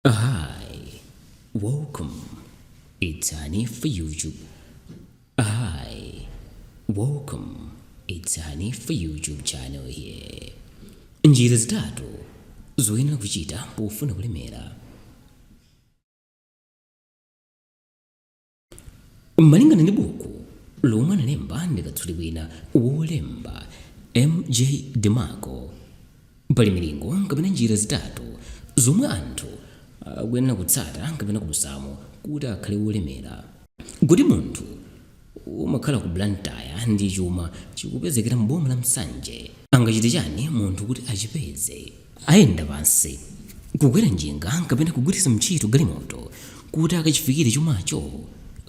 Hi, welcome. It's Hanifa YouTube. Hi, welcome. It's Hanifa YouTube channel here. Njira zitatu zoyenera kuchita pofuna kulemera. Malingana ndi buku lomwe analemba ndi katswiri wina wolemba MJ DeMarco, pali milingo kapena njira zitatu zomwe anthu akuyenera kutsata kapena kudutsamo kuti akhale wolemera. Kodi munthu umakhala ku Blantyre ndi chuma chikupezekera m'boma la Nsanje, angachite chani munthu kuti achipeze? Ayenda pansi, kukwera njinga kapena kugwiritsa ntchito galimoto kuti akachifikire chumacho?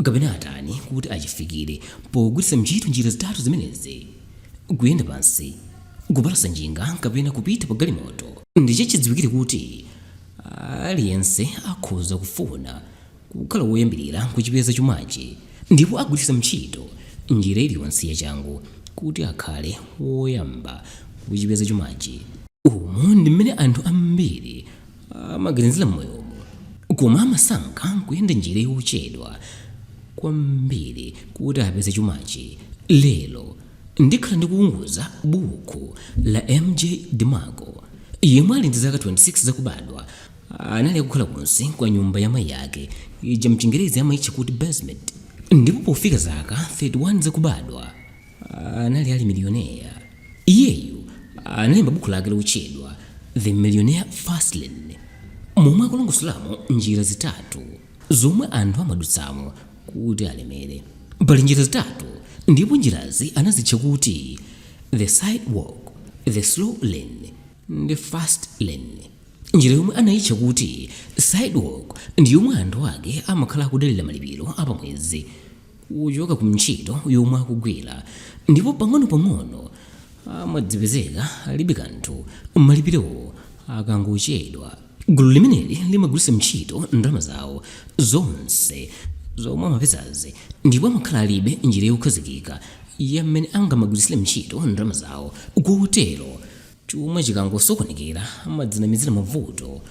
Kapena atani kuti achifikire pogwiritsa ntchito njira zitatu zimenezi, kuyenda pansi, kupalasa njinga kapena kupita pa galimoto? Ndi chachidziwikire kuti aliyense akhoza kufuna kukhala woyambirira kuchipeza chumachi ndipo agwiritsa ntchito njira iliyonse yachangu kuti akhale woyamba kuchipeza chumachi. Umu ndi mmene anthu ambiri amaganizira m'moyomu, koma amasankha kuyenda njira yochedwa kwambiri kuti apeze chumachi. Lero ndikhala ndikuunguza buku la MJ DeMarco yemwe ali ndi zaka 26 zakubadwa. Anali akukhala kunsi kwa nyumba ya mayi ake, ija mchingerezi amayitcha kuti basement, ndipo pofika zaka 31 zakubadwa anali ali milioneya. Iyeyu analemba buku lake lotchedwa The Millionaire Fastlane, momwe akulongosolamo njira zitatu zomwe anthu amadutsamo kuti alemere. Pali njira zitatu ndipo njirazi anazitcha kuti the sidewalk, the slow lane ndi fast lane. Njira yomwe anayitcha kuti sidewalk ndi yomwe anthu ake amakhala akudalira malipiro apamwezi kuchoka ku ntchito yomwe akugwira, ndipo pang'onopang'ono amadzipezeka alibe kanthu malipirowo akangochedwa. Gulu limeneli limagwiritsa ntchito ndalama zawo zonse zomwe amapezazi ndipo amakhala alibe njira yokhazikika ya mmene angamagwiritsire ntchito ndalama zawo, kotero chuma chikangosokonekera amadzinamizira mavuto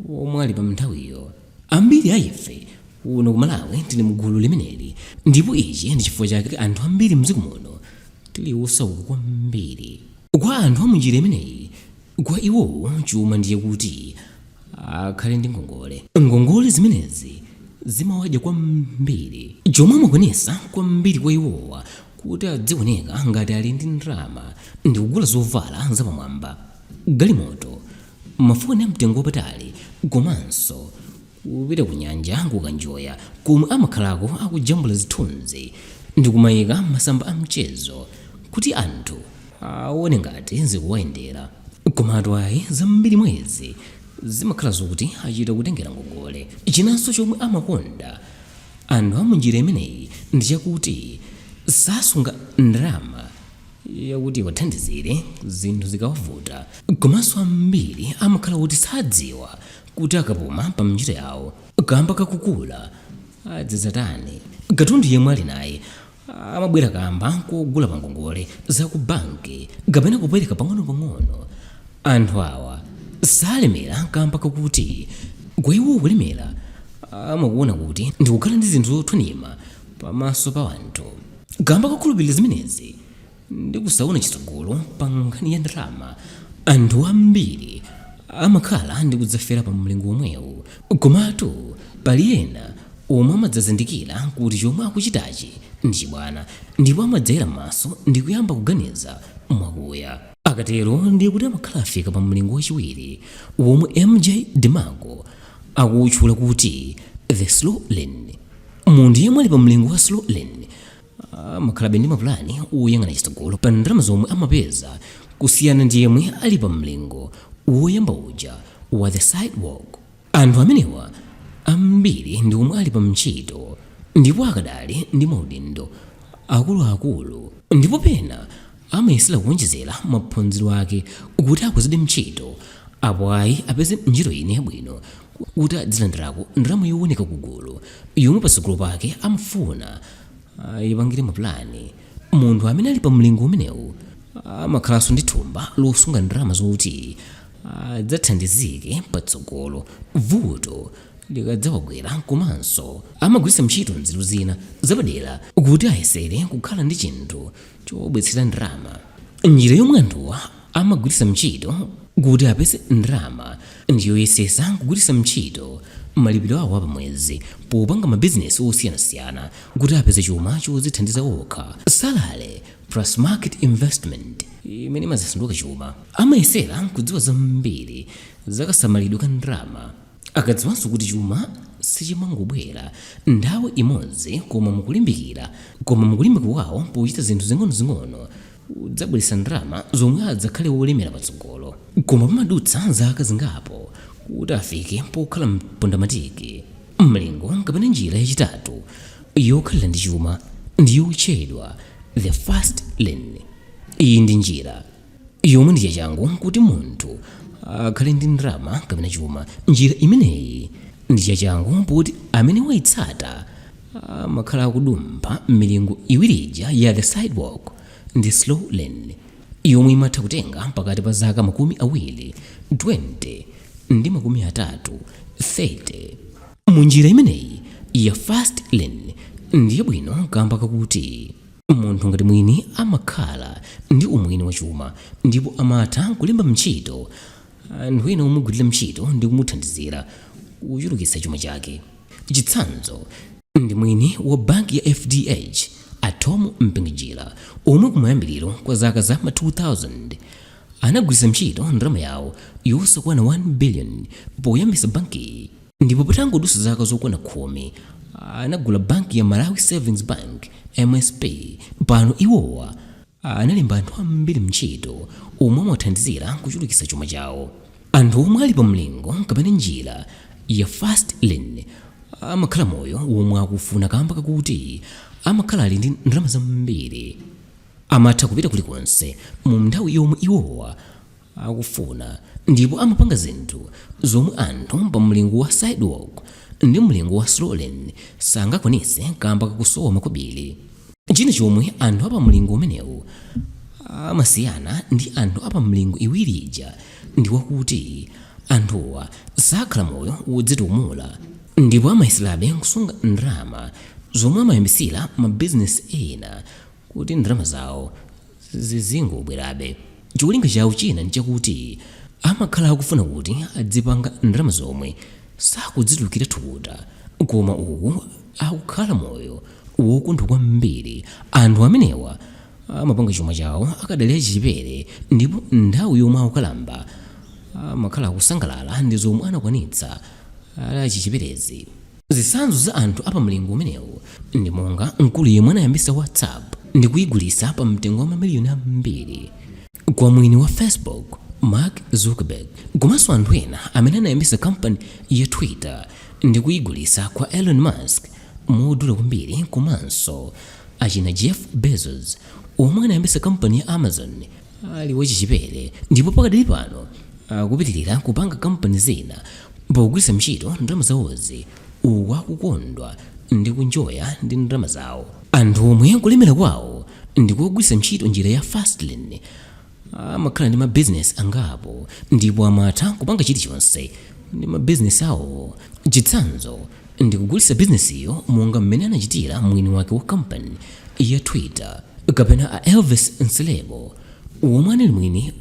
omwe ali pa nthawiyo. Ambiri a ife kuno ku Malawi tili mgulu limeneli ndipo ichi ndi chifukwa chake anthu ambiri mdziko muno tili osauka kwambiri. Kwa anthu a munjira imeneyi, kwa iwowo chuma ndiye kuti akhale ndi ngongole. Ngongole zimenezi zimawadya kwambiri. Chomwe amakwanitsa kwambiri kwa iwowa kuti adzioneka ngati ali ndi ndalama ndi kugula zovala zapamwamba, galimoto, mafoni amtengo wapatali komanso kupita kunyanja kukanjoya komwe amakhalako akujambula zithunzi ndi kumaika m'masamba a mchezo kuti anthu aone ngati zikuwayendera. Komatu ayi, zambiri mwa izi zimakhala zokuti achita kutengera ngongole. Chinanso chomwe amakonda anthu a munjira imeneyi ndi chakuti sasunga ndalama yakuti iwathandizire zinthu zikawavuta. Komanso ambiri amakhala kuti sadziwa kuti akapuma pa ntchito yawo kamba kakukula azidzatani. Katundu yemwe ali naye amabwera kamba kogula pa ngongole za ku banki kapena kupereka pang'onopang'ono. Anthu awa salemera kamba kakuti kwa iwo kulemera amakuona kuti ndikukhala ndi zinthu zothwanima pamaso pa anthu. Kamba kokhulupirira zimenezi ndi kusaona chitsogolo pa nkhani ya ndalama, anthu ambiri amakhala ndi kudzafera pa mlingo womwewu. Komatu pali ena omwe amadzazindikira kuti chomwe akuchitachi ndi chibwana ndipo amadzayera m'maso ndi kuyamba kuganiza mwakuya. Akatero ndiye kuti amakhala afika pa mlingo wachiwiri womwe MJ DeMarco akuwutchula kuti the slow lane. Munthu yemwe ali pa mlingo wa slow lane amakhalabe ndi mapulani oyang'ana chitsogolo pa ndalama zomwe amapeza kusiyana ndi yemwe ali pa mlingo woyamba uja wa the sidewalk. Anthu amenewa ambiri ndi omwe ali pa ntchito ndipo akadali ndi maudindo akuluakulu ndipo pena amayesera kuonjezera maphunziro ake kuti akwezedwe ntchito, apo ayi apeze ntchito ina yabwino kuti adzilandirako ndalama yooneka kugulu yomwe patsogolo pake amafuna ayipangire mapulani. Munthu amene ali pa mlingo umenewu amakhalanso ndi thumba losunga ndalama zoti adzathandizike patsogolo. Vuto vuto likadzawagwera komanso amagwiritsa ntchito nzeru zina zapadera kuti ayesere kukhala ndi chinthu chobweretsera ndalama. Njira yomwe anthuwa amagwiritsa ntchito kuti apeze ndalama ndiyoyesesa kugwiritsa ntchito malipiro awo apamwezi popanga mabizinesi osiyanasiyana kuti apeze chuma chodzithandiza okha, salary plus market investment imene imazasanduka chuma. Amayesera kudziwa zambiri zakasamalidwe ka ndalama. Akadziwanso kuti chuma sichimangobwera nthawi imodzi, koma mukulimbikira, koma mukulimbika kwawo pochita zinthu zing'onozing'ono kudzabweretsa ndalama zomwe adzakhale wolemera patsogolo. Koma pamadutsa zaka zingapo kuti afike pokhala mpondamatiki. Mlingo kapena njira yachitatu yokhalira ndi chuma ndi yotchedwa the fast lane. Iyi ndi njira yomwe ndi chachangu kuti munthu akhale ndi ndalama kapena chuma. Njira imeneyi ndi chachangu poti amene wayitsata amakhala akudumpha milingo iwiri ija ya the sidewalk ndi slow lane, yomwe imatha kutenga pakati pa zaka 20 20 ndi 30 30. Mu njira imeneyi ya fast lane ndiye bwino kamba kakuti munthu ngati mwini amakhala ndi umwini wa chuma ndipo amatha kulemba ntchito anthu ena omugwirira ntchito ndi kumuthandizira kuchulukitsa chuma chake. Chitsanzo ndi mwini wa banki ya FDH, a Tom Mpinganjira, omwe kumayambiriro kwa zaka za ma 2000 anagwiritsa ntchito ndalama yawo yosakwana 1 billion poyambitsa bankiyi, ndipo patangodutsa zaka zokwana 10 anagula banki ya Malawi Savings Bank, MSB. Pano iwowa analemba anthu ambiri ntchito omwe amawathandizira kuchulukitsa chuma chawo. Anthu omwe ali pa mlingo kapena njira ya fast lane amakhala moyo womwe akufuna kamba kakuti amakhala ali ndi ndalama zambiri. Amatha kupita kulikonse mu nthawi yomwe iwowa akufuna ndipo amapanga zinthu zomwe anthu pa mlingo wa sidewalk ndi mlingo wa slow lane sangakwanitse kamba kakusowa makobiri. China chomwe anthu apa mlingo umenewu amasiyana ndi anthu apa mlingo iwiri ija ndi wakuti anthuwa sakhala moyo wodzitumula ndipo amayeserabe kusunga ndalama zomwe amayambitsira mabizinesi ena kuti ndalama zawo zizingobwerabe. Cholinga chawo china nchakuti amakhala akufuna kuti adzipanga ndalama zomwe sakudzitulukira thukuta, koma uku akukhala moyo wokondwa kwambiri. Anthu amenewa amapanga chuma chawo akadali achichepere ndipo nthawi yomwe akukalamba amakhala akusangalala ndi zomwe anakwanitsa ali achicheperezi. Zitsanzo za anthu apa mlingo umenewu ndi monga mkulu yemwe anayambitsa WhatsApp ndi kuyigulitsa pa mtengo wa mamiliyoni ambiri kwa mwini wa Facebook, Mark Zuckerberg, komanso anthu ena amene anayambitsa kampani ya Twitter ndi kuyigulitsa kwa Elon Musk modula kwambiri, komanso achina Jeff Bezos omwe anayambitsa kampani ya Amazon ali wachichepere ndipo pakadali pano akupitirira kupanga kampani zina pogwiritsa ntchito ndalama zawozi, uku akukondwa ndi kunjoya ndi ndalama zawo. Anthu omwe kulemera kwawo ndi kogwiritsa ntchito njira ya fastlane amakhala ndi mabizinesi angapo ndipo amatha kupanga chilichonse ndi mabizinesi awo. Chitsanzo ndi kugulitsa bizinesiyo monga mmene anachitira mwini wake wa kampani ya Twitter, kapena a Elvis Nselebo womwe anali mwini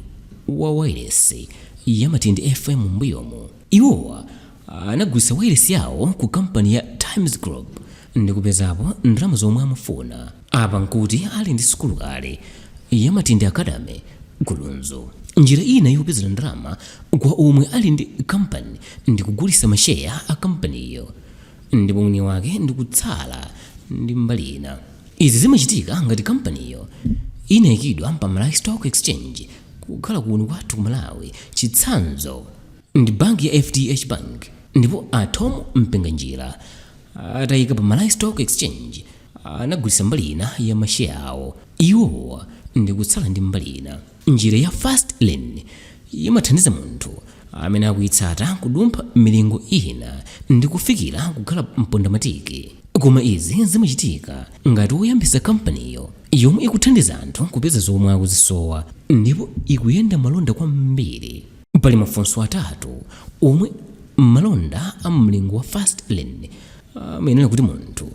wa wailesi ya Matindi FM m'mbuyomu. Iwowa anagulitsa wailesi yawo ku kampani ya Times Group ndi kupezapo ndalama zomwe amafuna. Apa nkuti ali ndi sukulu kale ya Matindi Academy ku Lunzu. Njira ina yopezera ndalama kwa omwe ali ndi kampani ndi kugulitsa masheya a kampaniyo ndipo mwini wake ndi kutsala ndi mbali ina. Izi zimachitika ngati kampaniyo inayikidwa pa Malawi Stock Exchange kukhala kuno kwathu ku Malawi. Chitsanzo ndi banki ya FDH Bank, ndipo a Tom Mpinganjira atayika pa Malawi Stock Exchange anagulitsa mbali ina ya masheya awo, iwowa ndi kutsala ndi mbali ina. Njira ya fast lane imathandiza munthu amene akuyitsata kudumpha milingo ina ndi kufikira kukhala mpondamatiki, koma izi zimachitika ngati woyambitsa kampaniyo yomwe ikuthandiza anthu kupeza zomwe akuzisowa ndipo ikuyenda malonda kwambiri. Pali mafunso atatu omwe Malonda a mlingo wa fast lane amayenera kuti munthu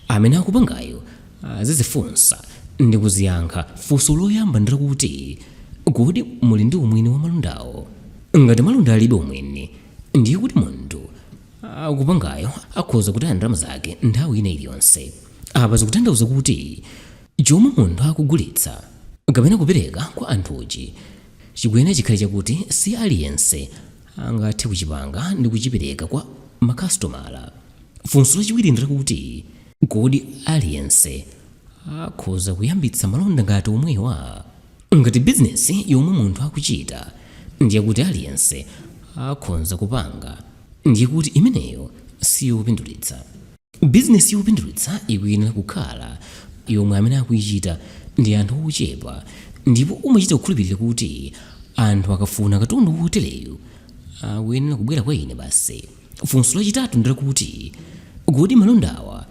amene akupangayo azizifunsa ndi kuziyankha. Funso loyamba ndi lakuti, kodi muli ndi umwini wa malondawo? Ngati malonda alibe umwini, ndiye kuti munthu akupangayo akhoza kutaya ndalama zake nthawi ina iliyonse. Apa zikutanthauza kuti chomwe munthu akugulitsa kapena kupereka kwa anthuchi chikuyenera chikhale chakuti si aliyense angathe kuchipanga ndi kuchipereka kwa makasitomala. Funso lachiwiri ndi lakuti, kodi aliyense akhoza kuyambitsa malonda ngati omwewa? Ngati bizinesi yomwe munthu akuchita ndiye kuti aliyense akhonza kupanga, ndiye kuti imeneyo siyopindulitsa. Bizinesi yopindulitsa ikuyenera kukhala yomwe amene akuichita ndi anthu ochepa ndipo umachita kukhulupirira kuti anthu akafuna katundu wotereyu akuyenera kubwera kwa ine basi. Funso lachitatu ndi lakuti, kodi malondawa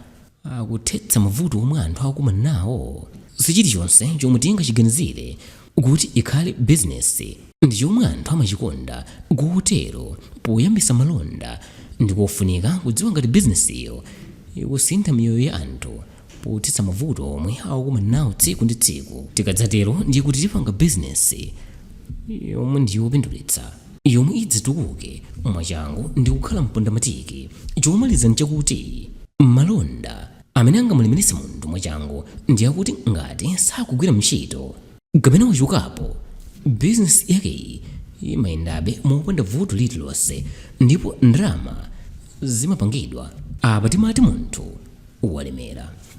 akuthetsa mavuto omwe anthu akukumana nawo? Si chilichonse chomwe tingachiganizire kuti ikhale bizinesi ndi chomwe anthu amachikonda kotero poyambitsa malonda ndikofunika kudziwa ngati bizinesiyo ikusintha miyoyo ya anthu pothetsa mavuto omwe akukumana nawo tsiku ndi tsiku. Tikadzatero ndiye kuti tipanga bizinesi yomwe ndi yopindulitsa, yomwe idzatukuke mwachangu ndi kukhala mpondamatiki. Chomaliza nchakuti malonda amene angamulemeretse munthu mwachangu ndi akuti ngati sakugwira ntchito kapena wachokapo, bizinesi yakeyi imayendabe mopanda vuto lililonse ndipo ndalama zimapangidwa. Apa timati munthu walemera.